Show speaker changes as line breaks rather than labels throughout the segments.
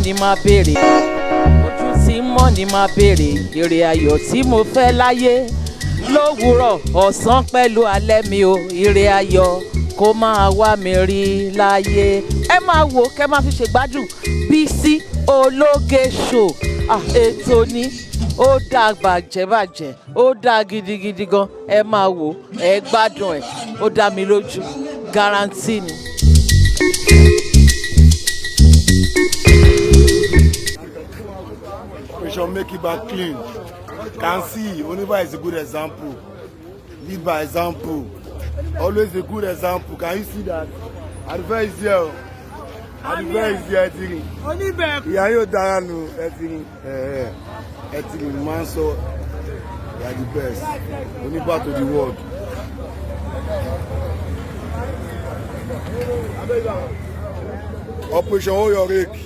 ni máa béèrè, ojú tí mọ́ ni máa béèrè ire ayọ̀ tí mo fẹ́ láyé lówùúrọ̀, ọ̀sán pẹ̀lú alẹ́ mi o, ire ayọ̀ kó máa wá mi rí láyé. Ẹ máa wò, kẹ́ máa fi ṣègbádùn Bísí Ológe Show. Ah, ètò ni ó dáa bàjẹ́bàjẹ́, ó dáa gidigidi gan. Ẹ máa wò, ẹ gbádùn ẹ, ó dá mi lójú, guarantee ni.
We shall make it back clean. Can see, Oniba is a good example. Lead by example. Always a good example. Can you see that? Adufe is here. Adufe is here, Tiri. Ìyá yóò dára nù, ẹ ti rí. Ẹ ti rí, máa ń sọ, you are the best. Oniba to the world. Operation Hold Your Rake.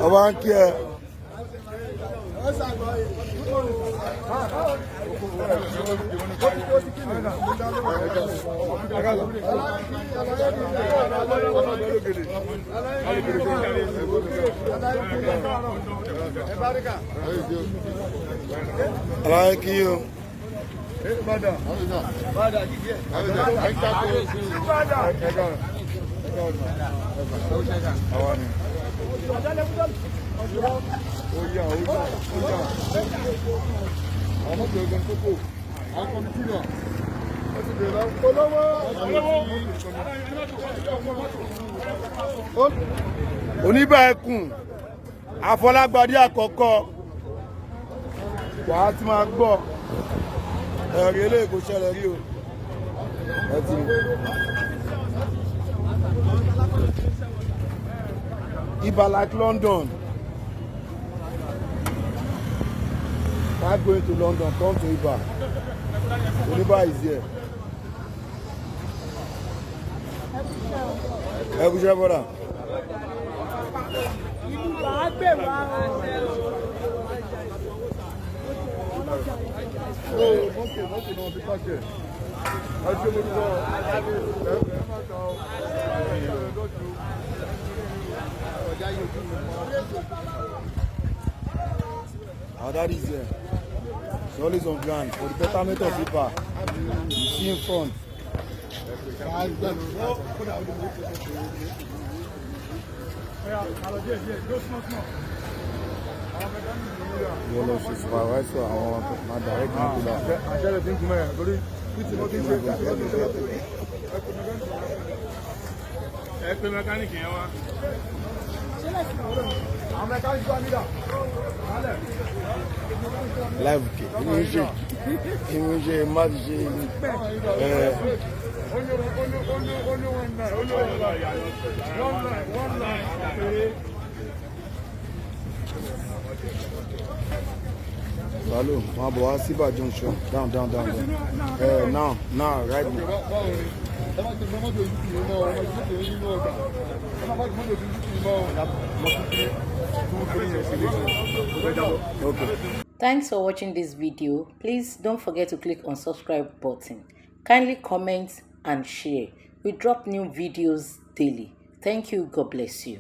Ọba ń kí ẹ. Ọba ń kí o. Oníbà ẹkùn Afọlágbadé àkọ́kọ́, wàá ti máa gbọ́ ẹ̀rí eléyìí kò ṣẹlẹ̀ rí o. Ẹ ti rí. Ibà like London. Try going to London, come to Ibà. Oníbà is here. Ẹ kú iṣẹ́ bọ́dà.
Ìlú là á gbè wá o.
Our daddy is here. He's always on ground for the betterment of Iba. You see in front. Yóò lọ ṣe supervisor àwọn máa direct ní kúlà.
Ẹ pé mẹkáníìkì yẹn wá.
Live kè ìwé ṣe ìwé ṣe má ti ṣe ẹ. Salo, máa bọ̀ wá sí Ìbà junction, down, down, down, down. Now, now, right now. Okay.
Thanks for watching this video. Please don't forget to click on subscribe button. Kindly comment and share. We drop new videos daily. Thank you. God bless you.